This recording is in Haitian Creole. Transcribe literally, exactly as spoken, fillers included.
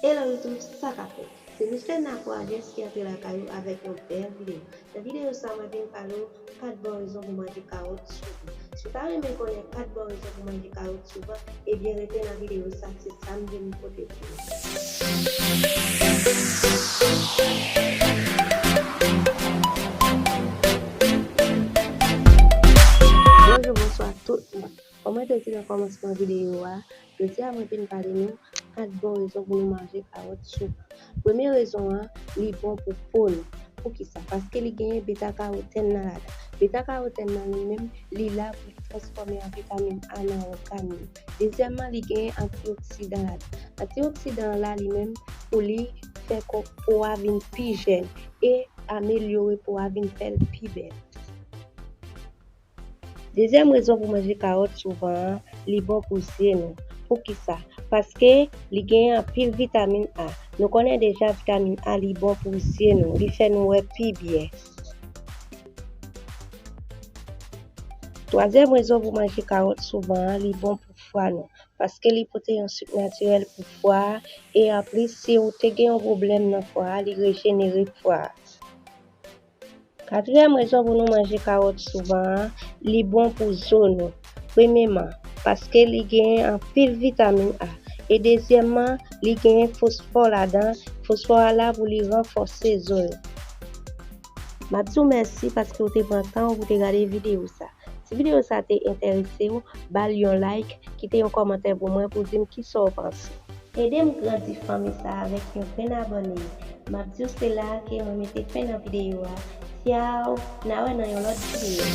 Hello YouTube, sa k ap fèt? Se Mistè Nafwa Jess ki antre lakay ou avèk yon bèl videyo. Nan videyo sa, mwen vin pale w kat bon rezon pou manje kawòt souvan. Si w ta renmen konnen kat bon rezon pou manje kawòt souvan, ebyen rete nan videyo sa, se sa m vin pote pou ou. Bonjou, bonswa tout moun. Kòm mwen te di nan kòmansman videyo a, jodi a mwen vin pale nou kat bon rezon pou nou manje kawòt souvan. Premye rezon an, li bon pou po nou. Poukisa? Paske li genyen beta karotèn nan ladan. Beta karotèn nan li menm, li la pou li transfòme an vitamin A nan ògàn nou. Dezyèmman, li genyen antioksidan ladan. Antioksidan an la li menm pou li fè kò po a vin pi jèn e amelyore po a vin fè l pi bèl. Dezyèm rezon pou manje kawòt souvan an, li bon pou zye nou. Poukisa? Paske li genyen anpil vitamin A. Nou konnen deja vitamin A li bon pou zye nou, li fè nou wè pi byen. Twazyèm rezon pou manje kawòt souvan an, li bon pou fwa nou. Paske li pote yon sik natirèl pou fwa a, e anplis, si ou te gen yon pwoblèm nan fwa a, li rejenere fwa a. Katriyèm rezon pou nou manje kawòt souvan an, li bon pou zo nou. Premyeman, paske li genyen anpil vitamin A. E dezyèmman, li genyen fosfò ladan. Fosfò a la pou li ranfòse zo nou. M ap di w mèsi paske w te pran tan w pou te gade videyo sa. Si videyo sa te enterese w, ba l yon like, kite yon kòmantè pou mwen pou w di m kisa w panse. Ede m grandi fanmi sa avèk yon grenn abòne. M ap di w se la ke mwen mete fen nan videyo a. Tchaw, n a wè nan yon lòt videyo.